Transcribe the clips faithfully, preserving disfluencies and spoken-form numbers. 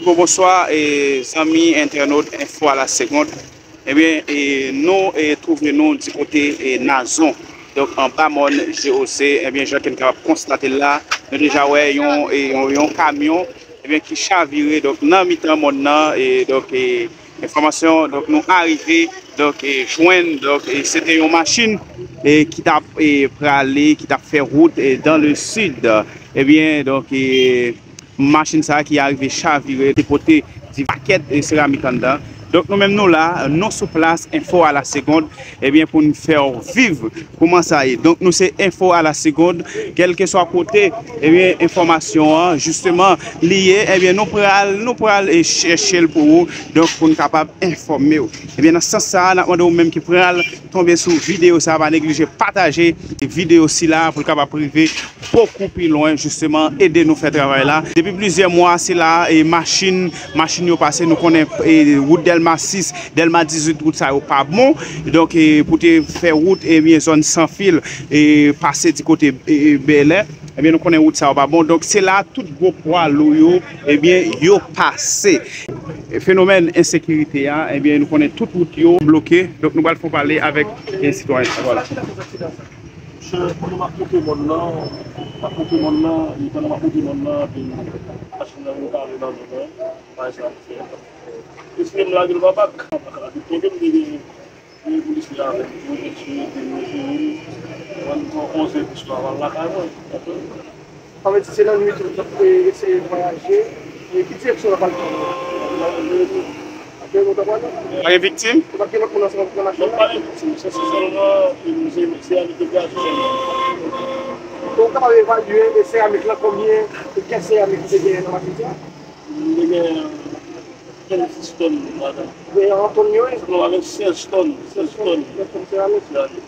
Bon, bonswa, e, zanmi entènot Info à la Seconde. Ebyen, e, nou, e, twouve nou di kote, e, Nazon. Donk, anba mòn G O C, ebyen, jan ke n kapab konstate l la, nou deja wè yon, e, yon, yon kamyon, ebyen, ki chavire, donk, nan mitan mòn nan, e, donk, e, enfòmasyon, donk, nou arive, donk, e, jwenn, donk, e, se te yon machin, e, ki t ap, e, prale, ki t ap fè wout, e, dans le sud. Ebyen, donk, e, machin sa a ki arive chavire, te pote di pakèt, e, seramik anndan. Donk, nou menm nou la, nou sou plas, Info à la Seconde, ebyen, pou n fè w viv kòman sa ye. Donk, nou se Info à la Seconde, kèlkeswa kote, ebyen, enfòmasyon an, jisteman, li ye, ebyen, nou pral, nou pral, e, chèche l pou ou, donk, pou n kapab enfòme w. Ebyen, nan sans sa a, n ap mande ou menm ki pral tonbe sou videyo sa a, pa neglije pataje videyo sila pou l kapab rive bokou pi lwen, jisteman, ede nou fè travay la. Depi plizyè mwa, se la, e, machin, machin yo pase, nou konnen, e, wout Dèlma sis, Dèlma dizuit, wout sa yo pa bon. Donk, e, pou te fè wout, ebyen, zòn Sanfil, e, pase di kote, e, e, Bèlè, ebyen, nou konnen wout sa yo pa bon. Donk, se la tout gwo pwa lou yo, ebyen, yo pase. Fenomèn ensekirite a, ebyen, nou konnen tout wout yo bloke. Donk, nou pral fè pale avèk, e, sitwayen sa. Vwala. Monchè, pandan m ap monte mòn nan, m ap monte mòn nan, e pandan m ap monte mòn nan, epi machin nan vin kale nan men mwen, bagay sa ap fè. Eseye m lage l pa bak, m pa ka lage l tonbe, m te gen, gen polis la avè m, yo te sou, yo te sou, m rann pran onz è di swa, m al lakay mwen. Sa vle di se nan nwit ou t ap, e, eseye vwayaje. E ki direksyon w ap al pran? Nan Jeremi. Jeremi w t ap ale? Pa gen viktim? Ou pa t gen lòt moun ansanm avèk nan machin nan? Non, pa gen viktim. Se, se sèlman, e, se, se seramik yo te achte sèlman. Ou kapab evalye, e, seramik lan, konbyen, e, pyès seramik ki te genyen nan machin sa? Li te gen kenz tòn ladan. Gen yon tòn yo, wi? Non, avèk sèz tòn, sèz tòn. Sèz tòn seramik. Seramik.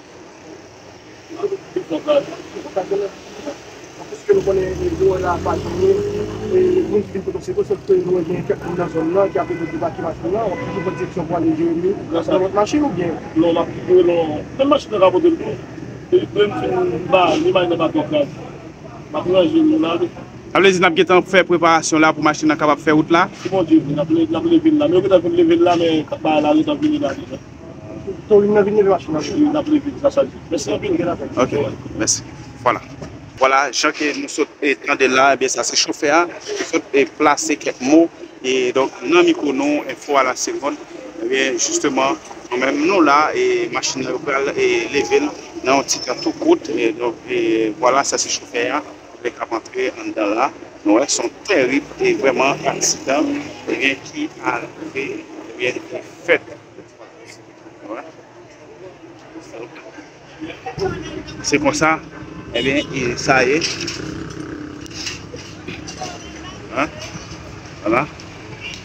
Piske nou konnen, e, zowè la pa fini, e, moun ki vin kote w se tou, sòf ke nou wè gen kèk moun nan zòn nan ki ap ede debake machin nan, w ap toujou pran direksyon pou ale Jeremi nan lòt machin oubyen? Non, m ap, wi, non. Menm machin nan ka pote l tou. E, lè m fin ba, li machin nan pa twò kraze. M ap ranje l, m ale. Sa vle di n ap gentan fè preparasyon la pou machin nan kapab fè wout la? Si Bondye vle, n ap le-, n ap leve l la. Men yo gentan fin leve l la, men bagay la gentan vini la deja. Tourin nan vin leve machin nan. Wi, n ap leve l, sa chaje. Mèsi anpil. Ok, mèsi. Vwala. Vwala, jan ke nou sot, e, tande l la, ebyen, sa se chofè a ki sot, e, plase kèk mo, e, donk, nan mikwo nou, Info à la Seconde, ebyen, jisteman, nou menm, nou la, e, machin nan, yo pral, e, leve l nan yon ti tan tou kout, e, donk, e, vwala, sa se chofè a, k ap antre anndan la. Nou wè, se yon tèrib, e, vrèman, aksidan, ebyen, ki arive, ebyen, ki fèt. Wè. Se konsa, ebyen, e, sa ye. Hein? Vwala.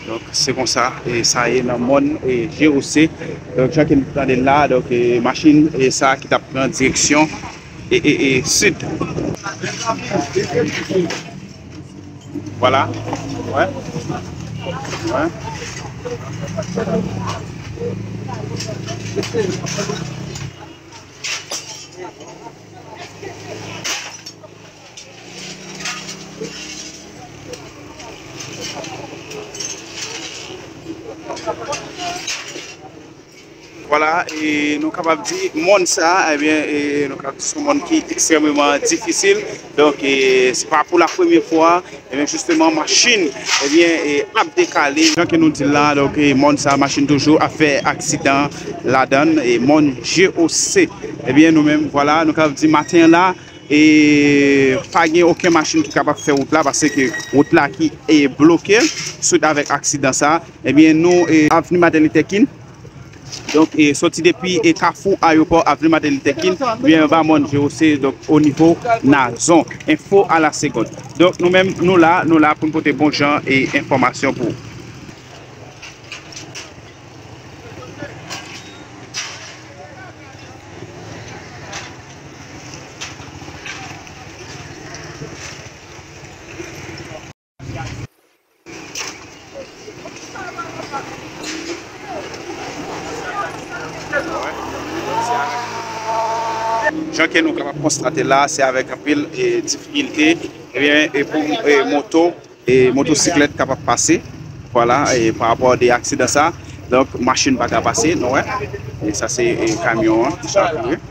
Donk, se konsa, e, sa ye nan mòn, e, G O C. Donk, jan ke nou tande l la, donk, e, machin, e, sa ki t ap pran direksyon, e, e, e, sid. Vwala. Wè. Wè. Vwala, e nou kapab di mòn sa, ebyen, e nou kapab di se yon mòn ki ekstrèmeman difisil. Donk, e se pa pou la premye fwa, ebyen, jisteman, machin, ebyen, e ap dekale. Jan ke nou di l la, donk, e mòn sa, machin toujou ap fè aksidan ladan l, e mòn G O C. Ebyen, nou menm, vwala, nou kapab di maten an la, e pa gen okenn machin ki kapab fè wout la, paske wout la ki, e, bloke, swit avèk aksidan sa. Ebyen, nou, e, avni Martin Luther King. Donk, e, soti depi, e, kafou ayewopò, avni Martin Luther King, byen anba mòn G O C, donk, o nivo Nazon. Info à la seconde. Donk, nou menm, nou la, nou la pou n pote bon jan, e, enfòmasyon pou ou. Jan ke nou kapab konstate la, se avèk anpil, e, difikilte, ebyen, e pou, e, moto, e, motosiklèt kapab pase. Vwala, e pa rapò de aksidan sa, donk machin pa ka pase, nou wè. E sa se e, kamyon an, sa, wi. Wi.